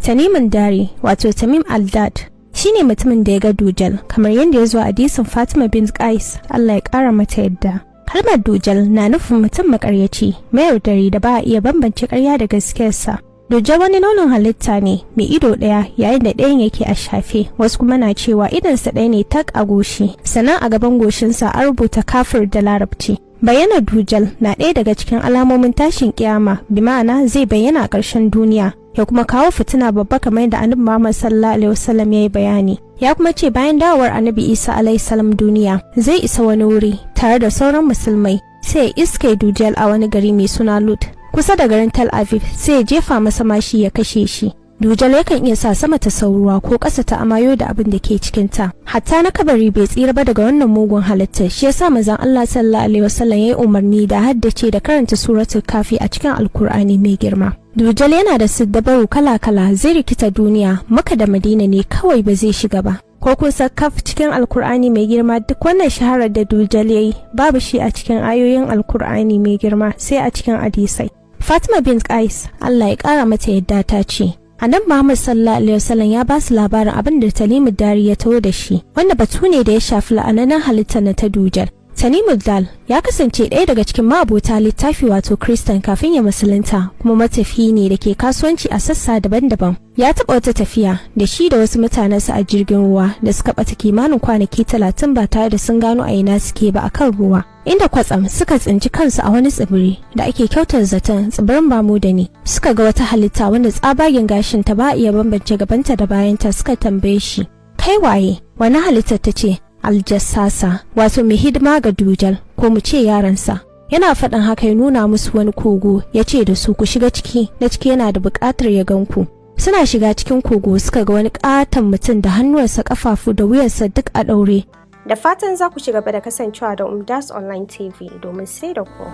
Tanimin Dari, wato Tamim Aldad, shine mutumin da ya ga Dujal, kamar yadda ya zo a hadisin Fatima bin Qais, Allah ya kara mata yadda. Kalmar Dujal na nufin mutum makaryaci, mayaudari da ba a iya bambance karya da gaskiyarsa. Dujal wani launin halitta ne mai ido ɗaya, yayin da ɗayan yake a shafe. Wasu kuma na cewa idonsa ɗaya ne tak a goshi, sannan a gaban goshinsa an rubuta "kafir" da Larabci. Bayyana Dujal na ɗaya daga cikin alamomin tashin kiyama, bi ma'ana zai bayyana a ƙarshen duniya, ya kuma kawo fitina babba, kamar yadda Annabi Muhammad sallallahu alaihi wasallam ya yi bayani. Ya kuma ce bayan dawowar Annabi Isa alaihi salam duniya, zai isa wani wuri tare da sauran musulmai, sai ya iske Dujal a wani gari mai suna Lut, kusa da garin Tel Aviv, sai ya jefa masa mashi ya kashe shi. Dujal yakan iya sa sama ta sauruwa ko ƙasa ta amayo da abin da ke cikinta. Hatta na kabari bai tsira ba daga wannan mugun halittar, shi yasa Manzon Allah sallallahu alaihi wasallam ya yi umarni da haddace da karanta Suratul Kafi a cikin Alkur'ani mai girma. Dujal yana da siddabaru kala-kala, zai rikita duniya, Maka da Madina ne kawai ba zai shiga ba. Ko kun san kaf cikin Alkur'ani mai girma, duk wannan shaharar da Dujal yayi, babu shi a cikin ayoyin Alkur'ani mai girma, sai a cikin hadisai. Fatima bin Qais, Allah ya kara mata yadda, ta ce Annabi Muhammad sallallahu alaihi wasallam ya ba su labarin abin da Talimu Dari ya taho da shi, wanda batu ne da ya shafi la'ananan halittar na ta Dujal. Tanimu Dal ya kasance ɗaya daga cikin ma'abota littafi, wato Kristan, kafin ya musulunta, kuma matafiyi ne da ke kasuwanci a sassa daban-daban. Ya taɓa wata tafiya da shi da wasu mutanensa a jirgin ruwa da suka ɓata kimanin kwanaki 30 ba tare da sun gano a ina suke ba akan ruwa, inda kwatsam suka tsinci kansu a wani tsibiri da ake kyautar zaton tsibirin Bamuda ne. Suka ga wata halitta wanda tsabagen gashin ta ba iya bambance gabanta da bayanta. Suka tambaye shi, "Kai waye?" Wani halittar ta ce, "Aljassasa, wato mai hidima ga Dujal, ko mu ce yaransa." Yana faɗin haka ya nuna musu wani kogo, ya ce da su, "Ku shiga ciki, na ciki yana da buƙatar ya gan ku." Suna shiga cikin kogo suka ga wani ƙaton mutum da hannuwansa, ƙafafu da wuyarsa duk a ɗaure. Da fatan za ku ci gaba da kasancewa da Umdas Online TV domin sai da ku.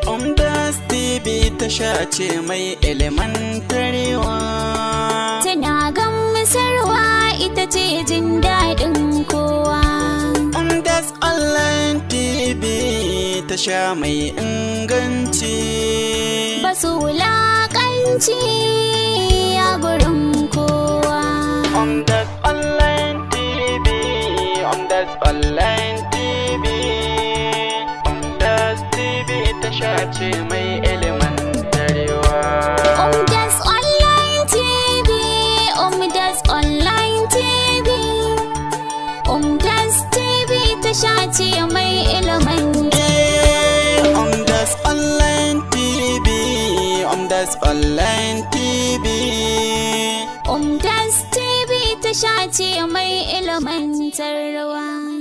Umdas TV tasha ce mai ilimantarwa. Tana gamsarwa, ita ce jin daɗin kowa. Umdas Online TV tasha mai inganci. Basu wulaƙanci a gurin kowa. Umdas Online TV, Umdas Online TV, Umdas TV tasha ce mai ilimantarwa. Umdas Online TV, Umdas Online TV, Umdas TV tasha ce mai ilimantarwa. Umdas Online TV, Umdas Online TV. Umdas TV tasha ce mai ilimantarwa.